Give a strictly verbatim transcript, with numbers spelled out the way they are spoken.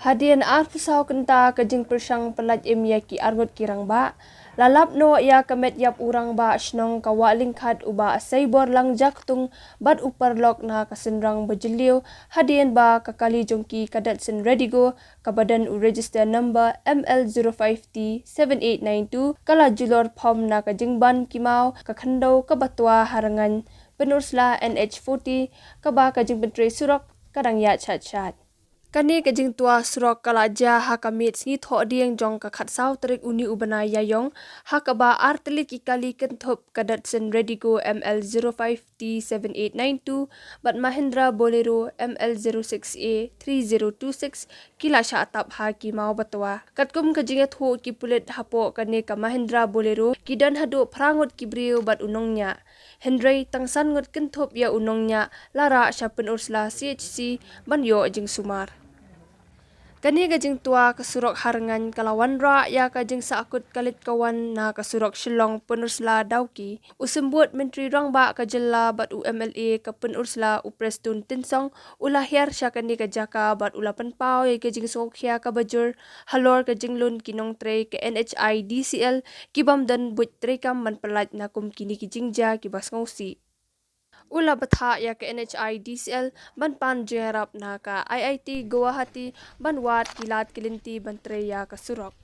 Hadien arphew saw kynta ka jingpyrshang pyllait im ïa ki arngut ki rangbah, la lap noh ïa ka met ïap u rangbah shnong ka Wahlyngkhat u Bah Seibor Langjaktung bad u paralok na ka synrang bajylliew, hadien ba ka kali jong ki ka Datsun Redigo kaba don u register number M L zero five T seven eight nine two ka la julor phom na ka jingban ki maw ka khyndew kaba twa ha rngain Pynursla N H forty, kaba ka jingpyntrei surok ka dang ïaid shat shat. Kane ka jingtwa surok ka la jia ha ka miet sngi Thohdieng jong ka khatsaw tarik une u bnai Ïaïong, ha kaba ar tylli ki kali kynthup ka Datsun Redigo M L zero five T seven eight nine two bad Mahindra Bolero M L zero six A three zero two six ki la shah tap ha ki maw ba twa. Katkum ka jingïathuh ki pulit, hapoh kane ka Mahindra Bolero ki don haduh phra ngut ki briew bad u nongñiah. Hynrei tang san ngut kynthup ïa u nongñiah la rah sha Pynursla C H C ban ïoh jingsumar. Kane ka jingtwa ka surok ha rngain ka la wanrah ïa ka jingsahkut ka leit ka wan na ka surok Shillong Pynursla Dawki. U Symbud Myntri Rangbah ka jylla bad u M L A ka Pynursla u Prestone Tynsong u la hiar sha kane ka jaka bad u la pynpaw ïa ka jingsngewkhia kaba jur halor ka jinglun ki nongtrei ka N H I D C L ki bym don buit treikam ban pyllait na kum kine ki jingjia kiba sngewsih. U la bthah ïa ka N H I D C L ban pan jingïarap na ka I I T Guwahati ban wad ki lad ki lynti ban trei ïa ka surok.